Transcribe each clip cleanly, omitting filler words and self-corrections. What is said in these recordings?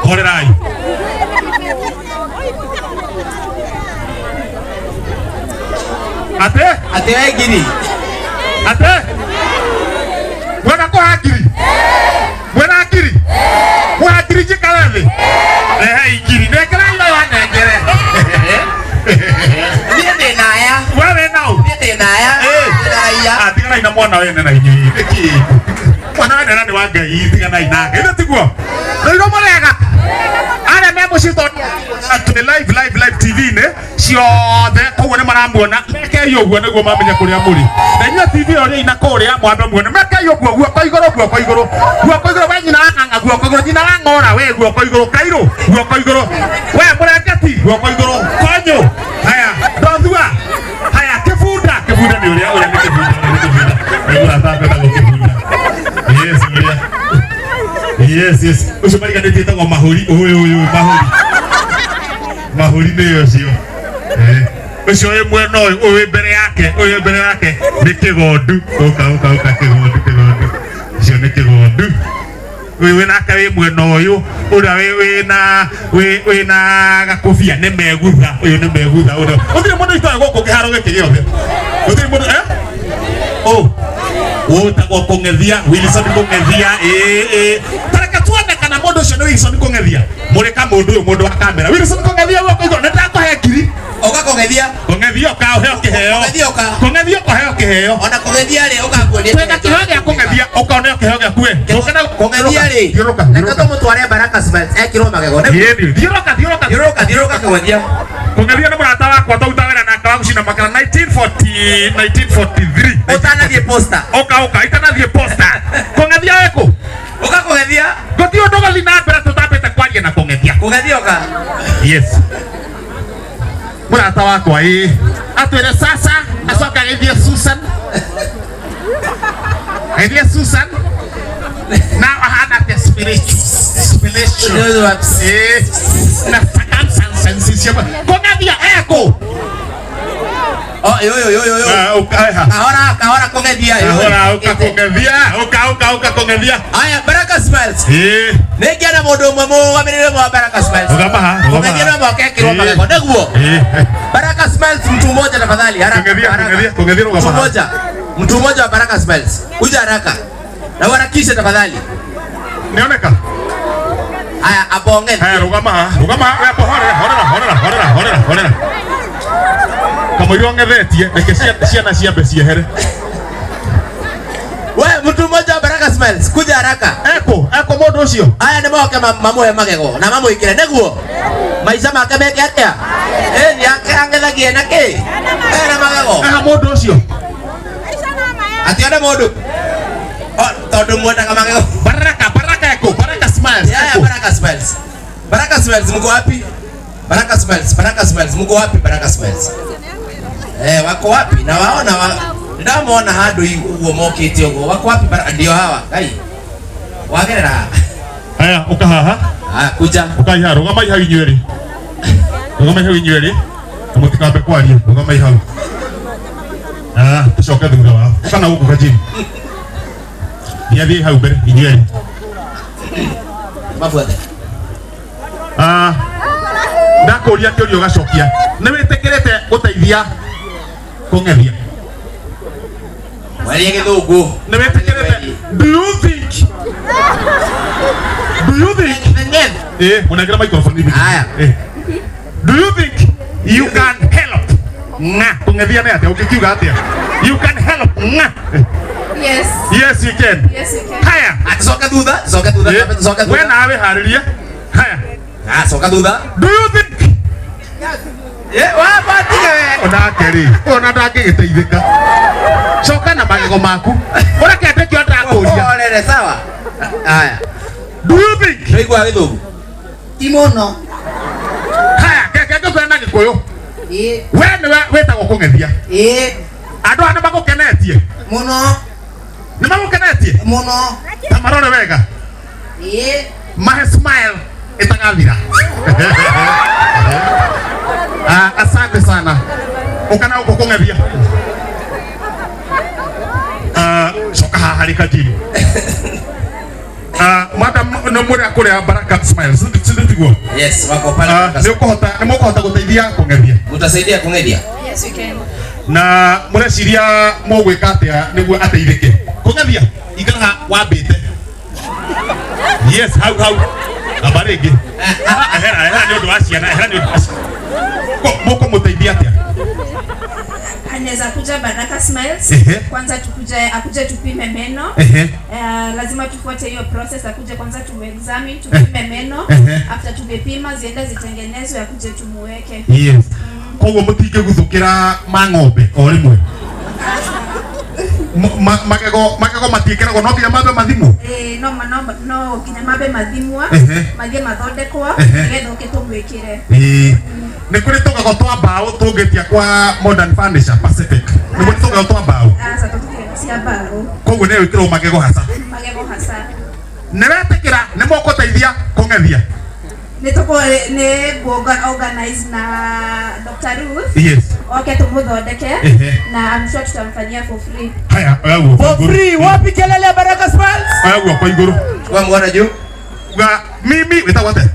Horerai. Ate? Atĩ we ngiri. Ate? Mwena kũha ngiri? Mwena ngiri? Kũha ngiri njikare thĩ? Rehei ngiri. Nengerai nayo anengere. Niĩ ndĩ na aya. We wĩ nau? Niĩ ndĩ na aya. Ndĩ na aya. Ah, tiganai na mwana wene na inyuĩ. Nĩkĩ? Mwana wene na nĩ wa Ngai, tiganai nake. Ĩno tiguo? Rũirũ mũrega? Arĩa me mũciĩ tondũ tũrĩ live live live TV-inĩ ciothe koguo nĩ maramuona. Mekei ũguo nĩguo mamenye kũrĩa mũrĩ. Na inyuĩ TV ĩyo rĩai na kũrĩa mwambe muone. Mekei ũguo guoko igũrũ guoko igũrũ. Guoko igũrũ we nyina wa ng'ang'a guoko igũrũ. Nyina wa ng'ora we guoko igũrũ. Kairũ guoko igũrũ. We mũrengeti guoko igũrũ. Konyũ. Haya, ndothua. Haya, kĩbunda. Kĩbunda nĩ ũrĩa ũrĩa nĩ kĩbunda ũrĩa nĩ kĩbunda. Nĩguo atakwetagwo kĩbunda. Yes, ũrĩa. Yes, yes. Ũcio mariganĩtie etagwo mahũri. Ũyũ ũyũ mahũri. Mahũri nĩ ũcio. Eh. Ũcio wĩ mwena ũyũ, ũyũ wĩ mbere yake, ũyũ wĩ mbere yake nĩ kĩgondu. Ũka ũka ũka kĩgondu kĩgondu. Ũcio nĩ kĩgondu. Ũyũ wĩ nake wĩ mwena ũyũ, ũrĩa wĩ wĩna wĩ wĩna gakũbia nĩ megutha. Ũyũ nĩ megutha ũrĩa. Gũtirĩ mũndũ itoĩ gũkũ kĩharo gĩkĩ gĩothe. Gũtirĩ mũndũ eh? Oh. Wĩtagwo Kũng'ethia, Wilson Kũng'ethia, ĩĩ ĩĩ. Ta reke tuone kana mũndũ ũcio nĩ Wilson Kũng'ethia. Mũrĩ ka mũndũ ũyũ mũndũ wa kamera. Wilson Kũng'ethia guoko igũrũ, nĩ ndakũhe ngiri. Ũka kũng'ethia. Kũng'ethia ũka ũheo kĩheo. Kũng'ethia ũka. Kũng'ethia ũka ũheo kĩheo. Ona kũng'ethia rĩ ũkakuonia. Twĩna kĩheo gĩa kũng'ethia, ũka ũneo kĩheo gĩaku we. Ũka na Kũng'ethia rĩ. Thiũrũka, Reke thiũrũka. tũmũtware Baraka Smiles ekĩrwo magego. Nĩ- Ĩĩ, thiũrũka, thiũrũka. Thiũrũrũka thiũrũrũka kũng'ethia. Kũng'ethia nĩ mũrata wakwa twaruta wĩra nake wa gũcina makara 1940 1943. Ũtanathiĩ posta. Ũka ũka itanathiĩ posta. Kũng'ethia wĩkũ? Ũka kũng'ethia. Gũtirĩ ũndũ ũgũthiĩ na mbere tũtambĩte kwaria na kũng'ethia. Kũng'ethia ũka. Yes. Mũrata wakwa ĩĩ. Atwĩre sasa acoka agĩthiĩ Susan. Agĩthiĩ Susan. Na ahana atĩa spiritual. Spiritual. Ĩĩ. Na circumstances cia kũng'ethia ekũ. Oh, yo yo yo yo yo. Ah, ũka haha. Kahora kahora kũng'ethia. yo. Kahora ũka kũng'ethia. Ũka ũka ũka kũng'ethia. Aya Baraka Smiles. Ĩĩ. Nĩ ngĩona mũndũ ũmwe mũrũgamĩrĩri ũmwe wa Baraka Smiles. Rũgama haha, rũgama Kũng'ethia haha. no moke ekĩrwo Ĩĩ. magego. Nĩguo. Ĩĩ. Baraka Smiles mtu mmoja tafadhali haraka. Kũng'ethia, haraka. kũng'ethia, kũng'ethia rũgama Mtu haha. mmoja. Mtu mmoja wa Baraka Smiles. Kuja haraka. Na uharakishe tafadhali. Nĩoneka? Aya abonge. Haya, rũgama haha, rũgama haha, we hapo, horera, horera, horera, horera, horera, horera. Kamũira ũng'ethetie, reke ciana ciambe ciehere. We mtu mmoja wa Baraka Smiles kuja haraka. Eko, eko mũndũ ũcio. Aya nĩ moke mamũhe magego na mamwĩkĩre nĩguo maica make meke atĩa? Ĩ nĩ ake ang'ethagie na kĩ? Ena magego. Aha mũndũ ũcio. Atione mũndũ. Oh, tondũ mwendaga magego. Baraka, Baraka eko, Baraka Smiles. Yaya Eko. Baraka Smiles. Baraka Smiles mko wapi? Baraka Smiles, Baraka Smiles mko wapi Baraka Smiles? Eh, wako wapi? Na waona wa ndamona handu uguo mokite uguo. Wako wapi Baraka? Ndio hawa. Kai. Wagerera haha. Haya, ũka haha. Ah, kuja. Ũkai haha, rũgamai hau inyuĩ erĩ. Rũgamai hau inyuĩ erĩ. Na mũtikambe kwaria, rũgamai hau. Ah, tũcoke thutha wao. Ũka na gũkũ Kajini. Thiĩ hau mbere inyuĩ erĩ. Mabuathe. Ah, ndakũria kĩũria ũgacokia. Nĩ wĩtĩkĩrĩte gũteithia kũng'ethia? Waria gĩthũngũ. Nĩ wĩtĩkĩrĩte? Do you think? Do you think? Eh, mũnengere microphone hivi. Haya. Eh. Do you think you can help? Nga, kũng'ethia nĩ atĩa? Ũngĩkiuga atĩa? You can help. Nga. Eh. Yes. Yes, you can. Yes, you can. Haya. Ah, tucoke thutha, tucoke thutha, Eh, tucoke we thutha. nawe harĩrie. Haya. Ah, coka thutha. Do you think Eh, wamba tiga we. onake rĩ ona ndangĩgĩteithĩka coka na magego maku ũreke ndĩkĩo ndakũria Horere sawa. Haya. Do you think? Nĩwaigua gĩthũngũ? Ti mũno. Haya, keke ngĩkwĩra na gĩkũyũ. Ĩĩ. We nĩwe wĩtagwo kũng'ethia. Ĩĩ. Andũ aya nĩmagũkenetie? Mũno. Nĩmagũkenetie? Mũno. Ta marore wega. Ĩĩ. Mahe smile ĩtagathira. Ah, asante sana. Ũka na gũkũ kũng'ethia. Ah, coka haha harĩ Kajiri. Ah, madam, Mũrĩ kũrĩa Baraka Smiles tiguo? Yes, wako pale. Nĩ ũkũhota, nĩ mũkũhota gũteithia kũng'ethia? Mtasaidia kung'ethia? Yes, we can. Na mũreciria mũgwĩka atĩa nĩguo ateithĩke kũng'ethia? Ikaraga wambĩte. Yes, hau hau amba rĩngĩ. Ehera, ehera nĩ ũndũ wa ciana, ehera nĩ ũndũ wa ciana. Mũkũmũteithia atĩa? Anaweza kuja Baraka Smiles. Kwanza tukuje, akuje tupime meno. Lazima tufuate hiyo process, akuje kwanza tumuexamine, tupime meno. After tumepima ziende zitengenezwe, akuje tumuweke. Yes. Koguo mũtingĩguthũkĩra ma ng'ombe o rĩmwe? Magego, magego matiĩkĩragwo no nginya mambe mathimwo? No, no, no nginya mambe mathimwo, mathiĩ mathondekwo nĩgetha ũke tũmwĩkĩre. Ĩĩ. Nĩ kũrĩ tũgego twa mbaũ tũngĩtia kwa Modern Furniture Pacific? Nĩ kũrĩ tũgego twa mbaũ? Aca, tũtirĩ cia mbaũ. Koguo nĩ gwĩkĩrwo magego haca? Magego haca. Nĩ wetĩkĩra nĩ mũgũteithia kũng'ethia? Nĩ nĩ organize na Dr. Ruth. Yes. Oke tumuthondeke na I'm sure tutamfanyia for free. Haya, oya guoko For igũrũ. free, wapi kelele ya Baraka Smiles? Oya guoko igũrũ. Chukua mkono juu. Uga mimi wĩtagwo atĩa?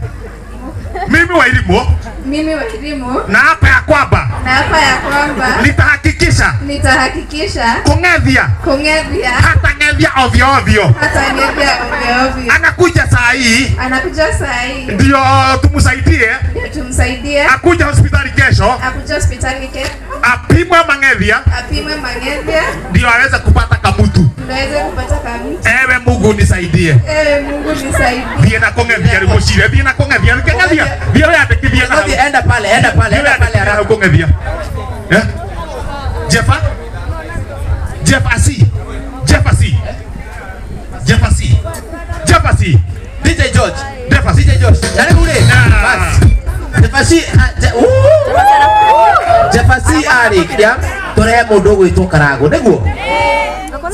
Mimi Wairimu. Mimi Wairimu. Na hapa ya kwamba. Na hapa ya kwamba. Nitahakikisha. Nitahakikisha. Kung'ethia. Kung'ethia. Hata ng'ethia ovyo ovyo. Hata ng'ethia ovyo ovyo. Anakuja saa hii. Anakuja saa hii. Ndio tumsaidie. Ndio tumsaidie. Akuja hospitali kesho. Akuja hospitali kesho. Apimwe mang'ethia. Apimwe mang'ethia. Ndio aweze kupata kamutu. Ndio aweze kupata kamutu. Ewe Mungu nisaidie. Ewe Mungu nisaidie. Thiĩ na kũng'ethia rĩu mũcire, thiĩ na kũng'ethia, kũng'ethia. Thiĩ wĩyandĩkithie na hau. Enda pale, enda pale, enda pale haraka. Kũng'ethia. Eh? Jeffa? Jeff Asi. Jeff Asi. Jeff Asi. Jeff Asi. DJ George. Jeff Asi. DJ George. Nani ule? Bas. Jeff Asi. Jeff Asi arĩkia tũrehe mũndũ ũgwĩtwo Karangũ nĩguo?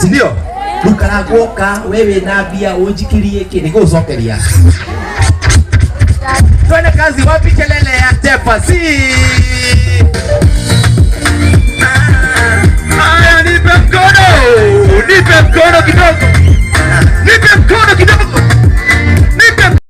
Si ndio? Rĩu Karangũ oka we wĩna mbia ũnjikirie kĩ nĩngũgũcokeria. Twende kazi, wapi kelele ya Jeff Asi? Aya, nipe mkono, nipe mkono kidogo, nipe mkono kidogo.